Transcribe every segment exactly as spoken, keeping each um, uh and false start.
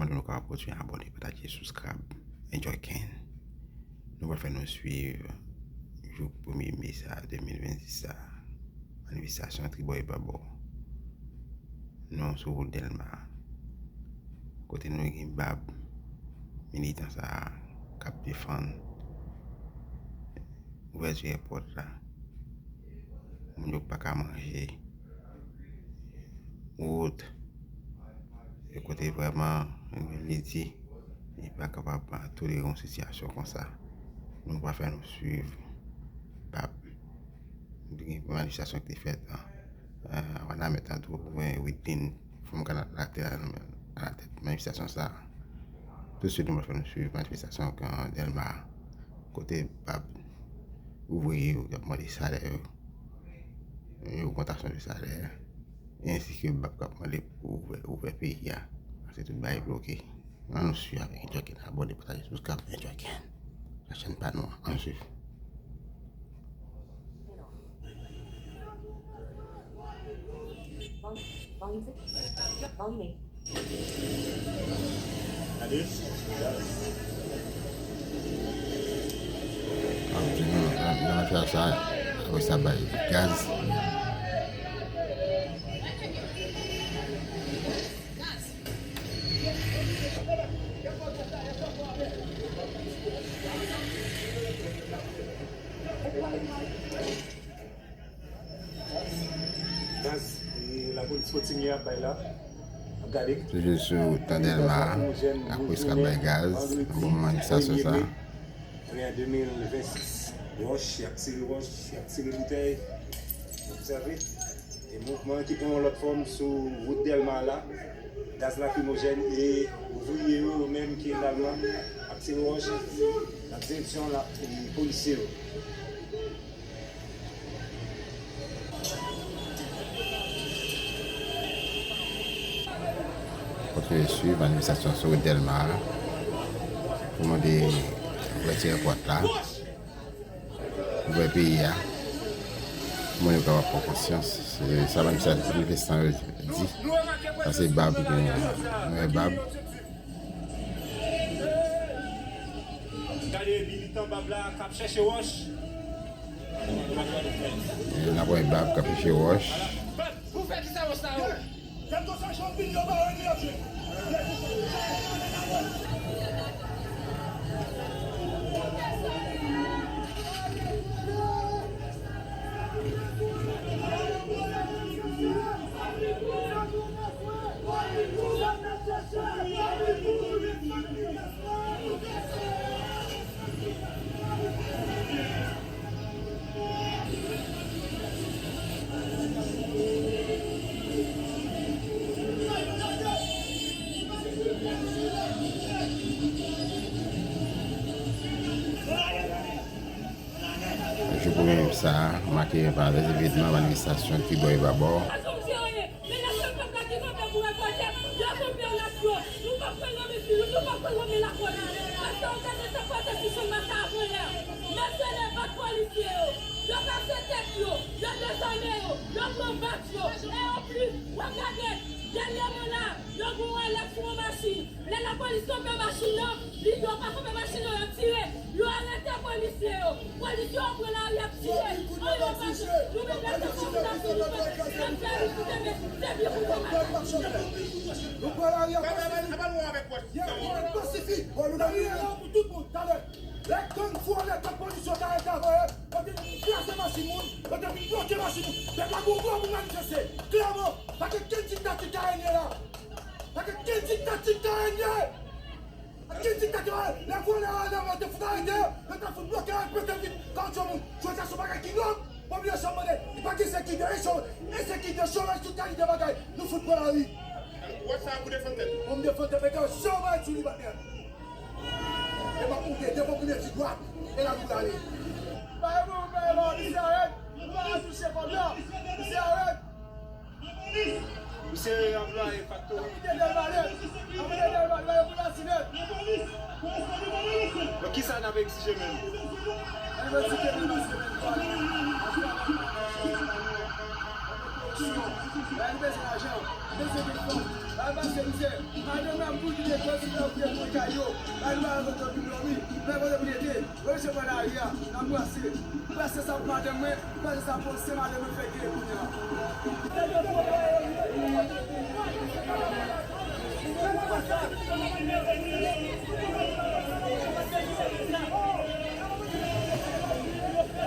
Mande nou kapab kontinye abòne, pataje, subscribe, enjoy Ken. Nou pral fè nou swiv jou premye me sa, de mil vennsis sa, manifestasyon Tribò e Babò. Nou sou wout Dèlma, kote nou gen Bab, militan sa a k ap defann ouvèti èpòt la. Moun yo pa ka manje. Wout. E kote vrèman, li di, li pa kapab tolere yon sitiyasyon konsa. Nou pa fè nou swiv. Bab. Gen manifestasyon ki te fèt, an, an, Wanament an tou, oubyen Widlin, fanm kanal la te alatèt manifestasyon sa a. Tousuit, nou pral fè nou swiv manifestasyon an Dèlma, kote Bab, ouvriye yo, y ap mande salè yo, yon ogmantasyon de salè, ensi ke Bab k ap mande pou ouvè, ouvè peyi a, paske tout bagay bloke. Ann nou swiv avèk Enjoy Ken, abòne, pataje, subscribe Enjoy Ken. La chaîne pa nou an, ann swiv. Ap di nou, ap di nou fè sa, apre sa bay gaz. Gaz, e, lapolis kontinye ap bay la. Ap gade. Toujou sou tan Dèlma a, lapolis k ap bay gaz nan moman manifestasyon sa. Trè de mil vennsis. Wòch, y ap tire wòch, y ap tire boutèy. Obsève. E mouvman ki pran yon lòt fòm sou wout Dèlma la. Gaz lakrimojèn e ouvriye yo, yo menm ki egalman ap tire wòch nan direksyon la, e, polisye yo. Kontinye swiv manifestasyon sou wout Dèlma a pou mande ouvèti èpòt la, ouvè peyi a, pou moun yo kapab pran konsyans. Se sa manifestan yo di. Sa se Bab ki gen, nou wè Bab. Gade militan Bab la k ap chèche wòch. E n ap wè Bab k ap chèche wòch. Pou fè kisa wòch sa yo? Jou premye sa a make pa lèzevenman manifestasyon Tribò e Babò. Men lè se pèp la ki kanpe pou revòlte, yo kanpe anlè yo. Nou p ap pran nan men Filip, nou p ap pran nan men lapolis. Paske w gade sa k pase sou Channmas avan yè. Mèsenè bat polisye yo. Yo kase tèt yo, yo dezame yo, yo pran bak yo. E anplis, w ap gade, dènyèman la, yo gen yon alèt sou yon machin. Lè lapolis kanpe machin nan, li, yo pa kanpe machin nan, y ap tire. Yo arete polisye yo. Polisye yo pran lari ap tire. An yo pase. Nou menm lè se konfwontasyon nou fè, n ap fè li koute men. Se byen pou nou pase. Nou pran lari ap pase. Ye, nou menm pasifik. Bon, nou la pou tout moun. Talè. Lè gang fou anlè, lè polis yo ka rete avan yo. Yo te vin kraze machin moun. Yo te vin bloke machin moun. Pèp la gen dwa pou manifeste. Klèman, pa gen kenn diktati ka renye la. Pa gen kenn diktati ka renye. Ki diktati, lè vòlè a, lè yo te fout arete yo, yo ta fout bloke yo, pete vit kawoutchou moun. Jodi a se yon bagay ki nòb. Pa bliye sa m mande, li pa gen ensekirite, ensekirite, chomaj, tout kalite bagay. Nou fout pran lari. Ou wè sa pou defann tèt ou? Pou m defann tèt mwen, men gen yon bagay sou li, patnè. E m ap moute, devan premye ti dwat, e la nou prale. Bay mwen, bay mwen, misye arèt. Ou pa ka touche kòb la. Misye arèt. Misye anplwaye faktori. Bon, kisa n ap egzije menm? Pase mizè, madanm nan ap boule de kòd sou la pou yo pran kay yo. Bay nou bagay kote pou dòmi, bay kote pou rete. Wè misye pran lari a, n ap brase. Brase sa pou madanm mwen, brase sa pou se madanm mwen fè gen kounye a.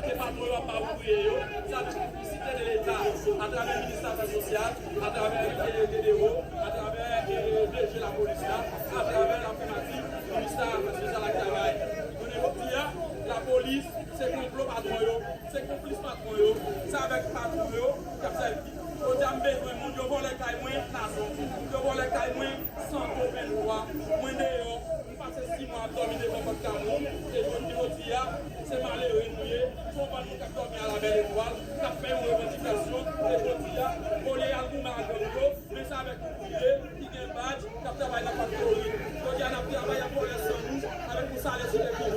Se patwon yo ap ba ouvriye yo, sa vle di konplisite de Leta atravè Ministè Afè Sosyal, atravè, e, T D O, atravè, e, D G Lapolis la, atravè Laprimatur, Ministè Afè Sosyal ak Travay. Konnen jodi a, lapolis, se konplo patwon yo, se konplis patwon yo, se avèk patwon yo k ap sèvi. Jodi a, m bezwen moun, yo vòlè kay mwen, Nazon, yo vòlè kay mwen, Santo venntwa, mwen deyò, m pase sis mwa ap dòmi devan pòt kay mwen, e jodi, jodi a, se malere nou ye, se yon bann moun k ap dòmi a la bèl etwal, k ap fè yon revandikasyon, e jodi a, olye y al goumen ak gang yo, men se avèk ouvriye ki gen badj, k ap travay nan faktori. Jodi a, n ap travay ak vòlè san nou, avèk yon salè sou tèt nou.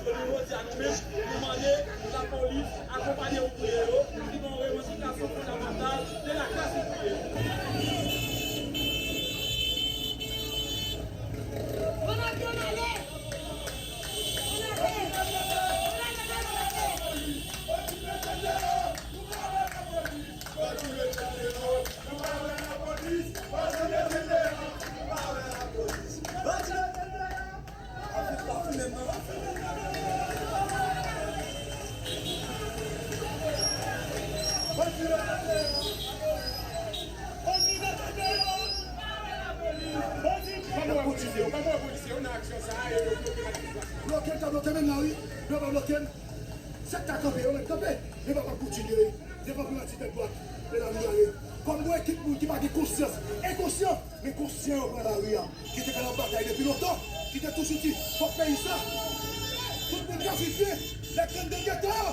Jodi, jodi a, nou menm, nou mande lapolis akonpanye ouvriye yo, ki gen yon revandikasyon fondamantal de la klas ouvriyè. Kòman wè polisye yo? Kòman wè polisye yo nan aksyon sa a e yo bloke manifestasyon? Bloke l ta bloke menm lari, yo pa bloke l. Sa k ta kanpe, yo mèt kanpe. Men pa p ap kontinye. Devan primati tèt dwat. Men la nou ale. Kòm yon ekip moun ki pa gen konsyans, enkonsyan, men konsyan yo pran lari a. Ki te konn ap batay depi lontan, ki te toujou di, fòk peyi sa. Tout moun ka viv byen, nèg gang nan geto yo.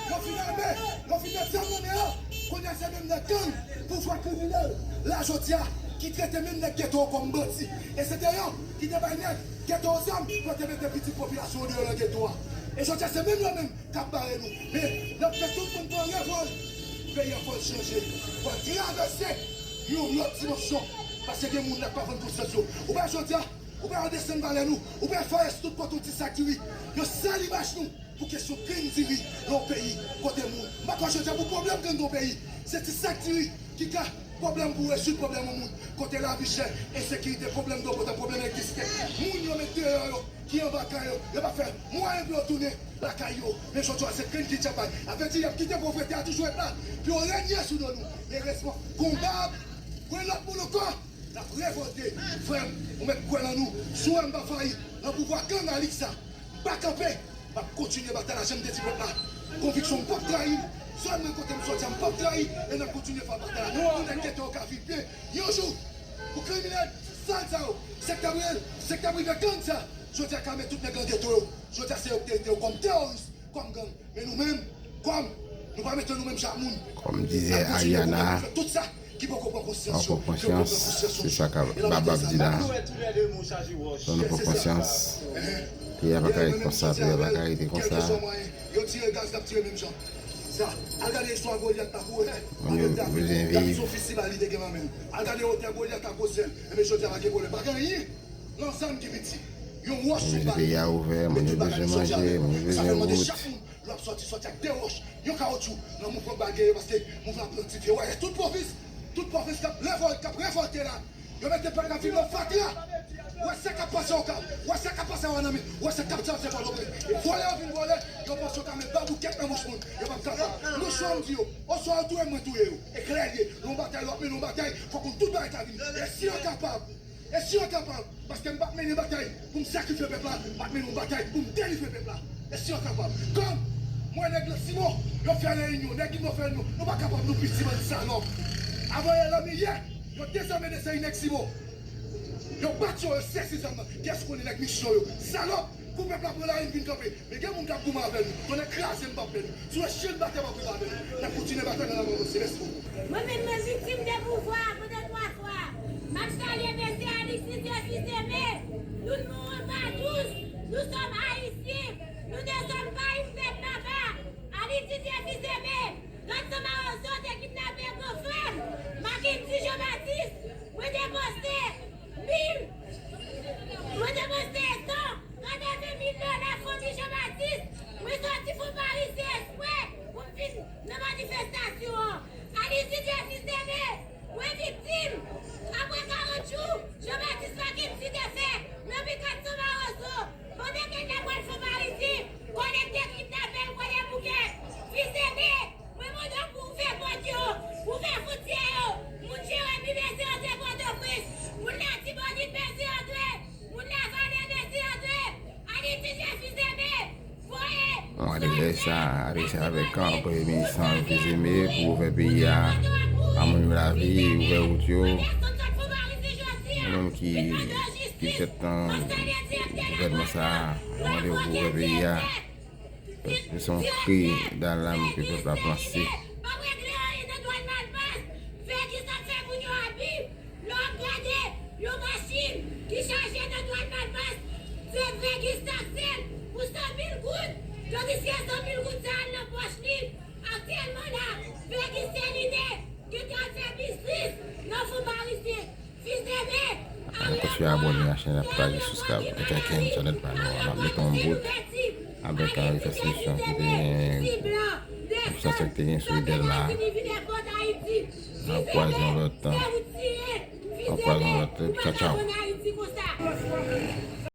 Yo fin ame, yo fin met zam nan men yo. Kounye a se menm nèg gang, pouvwa kriminèl, la jodi a, ki trete menm nèg geto yo kòm bandi. E se te yo ki te bay nèg geto yo zam pou yo te mete pitit popilasyon an deyò nan geto a. E jodi a se menm yo menm k ap bare nou. Men, n ap fè tout moun pran revòl. Peyi a fò l chanje. Fò l travèse yon lòt dimansyon. Paske gen moun la k pa vann konsyans yo. Ou pa jodi a, ou pa desann valè nou. Ou pa fè tout kote yon ti sak diri. Yo sal imaj nou pou kesyon grenn diri nan yon peyi kote moun. M pa kwè jodi a pou pwoblèm grenn nan yon peyi. Se ti sak diri ki ka pwoblèm pou rezoud pwoblèm yon moun. Kote lavi chè, ensekirite, pwoblèm dlo potab, pwoblèm elektrisite. Moun yo met deyò yo. Ki anba kay yo, yo pa fè mwayen pou yo tounen lakay yo. Men jodi a se grenn ki djabay. Sa vle di y ap kite povrete a toujou ret la, pou yo renye sou do nou. Men erezman, konba ap pran lòt moun ankò. N ap revòlte. Frè m, ou mèt kwè nan nou. Si w wè m pa fayi nan pouvwa gang alik sa, m pa kanpe. M ap kontinye batay la, jan m te di pèp la. Konviksyon m p ap trayi. Zòn mwen kote m soti a, m p ap trayi. E n ap kontinye fè batay la. Pou nèg geto yo ka viv byen yon jou. Pou kriminèl sal sa yo, sektè prive, sektè prive gang sa, jodi a k ame tout nèg nan geto yo. Jodi a se yo k te rete yo kòm teworis, kòm gang. Men nou menm, kòm nou pa mete nou menm jan ak moun. Kòm dizè Ariana, fè tout sa ki poko pran konsyans yo, poko pran konsyans yo. Se sa k ap babab di la. Fò nou pran konsyans. Peyi a pa ka ret konsa, peyi a pa ka rete konsa. Yo tire gaz, n ap tire menm jan. Sa, al gade istwa Golyat la pou wè. Moun yo bezwen viv. Gade se yon fistibal li te gen nan men l. Al gade wotè Golyat la poze l. Enben jodi a pa gen pwoblèm. Pa gen anyen nan zam ki piti. Yon wòch sou bal. Peyi a ouvè, moun yo bezwen manje, moun yo bezwen wout. Lè w ap sòti, sòti ak de wòch, yon kawotchou nan mouvman k ba gè yo, paske mouvman ap plantifye. Wè, tout pwovens, tout pwovens k ap revòl-, k ap revòlte la. Yo mete pèp la vin nan fatra. Wè sa k ap pase Okap, wè sa k ap pase Wanament, wè sa k ap pase Pòtoprens. Vòlè yo vin vòlè, yo panse yo ka met baboukèt nan bouch moun. Yo p ap kapab. Mouchwa m di yo, oswa yo touye m, mwen touye yo. E klè l ye, yon batay, lòt men yon batay, fòk nou tout bagay ka vini. E si yo kapab, e si yo kapab, paske m p ap mennen batay pou m sakrifye pèp la, m ap mennen yon batay pou m delivre pèp la. E si yo kapab? Kòm mwen nèg Lòt Simon, yo fè reyinyon, nèg Gimò fè reyinyon, nou pa kapab, nou piti bann salòp. Avan yè lanmè yè, yo dezame de seri nèg Simon. Yo bat yo, yo sezi zam nan. Kiyès konnen nèg misyon yo? Salòp! Pou pèp la pran lari, n vin kanpe. Men gen moun k ap goumen avè nou. Tonnè kraze n, p ap pè nou. Si w wè chen batè, m ap rive avè nou. N ap kontinye batay la, n ap avanse. Lèt's go! Mwen menm, mwen viktim de pouvwa a, pandan twa fwa. M ap salye mesye Alix Didier Fils-Aimé. Nous ne mourrons pas tous. Nous sommes haïtiens. Nous ne sommes pas une bête papa. Alix Didier Fils-Aimé, gang Mawozo te kidnape gran frè m, Mackendy Jean Baptiste. Mwen te poste, Adrese a, adrese avèk, an, Premye Minis Henri Fils-Aimé pou ouvè peyi a, amelyore lavi, ouvè wout yo. Nou menm ki, ki tèt nan gouvènman sa a, nou mande yo pou ouvè peyi a. Se yon kri dalam ke pèp la ap lanse. Lè w ap gade yon machin ki chaje nan dwàn Malpas, se Vegis takse l pou san mil goud, tandiske san mil goud sa al nan pòch li. Aktyèlman la, Vegis se lidè ki te ap fè biznis nan Fon Parisien. Fils-Aimé, Ann kontinye abòne a channel la, pataje, subscribe, e like channel pa nou an. N ap mete yon bout avèk, an, retransmisyon ki te gen, retransmisyon ki te gen sou Dèlma a. N ap kwaze yon lòt tan. N ap kwaze yon lòt tan. Tchaw, tchaw.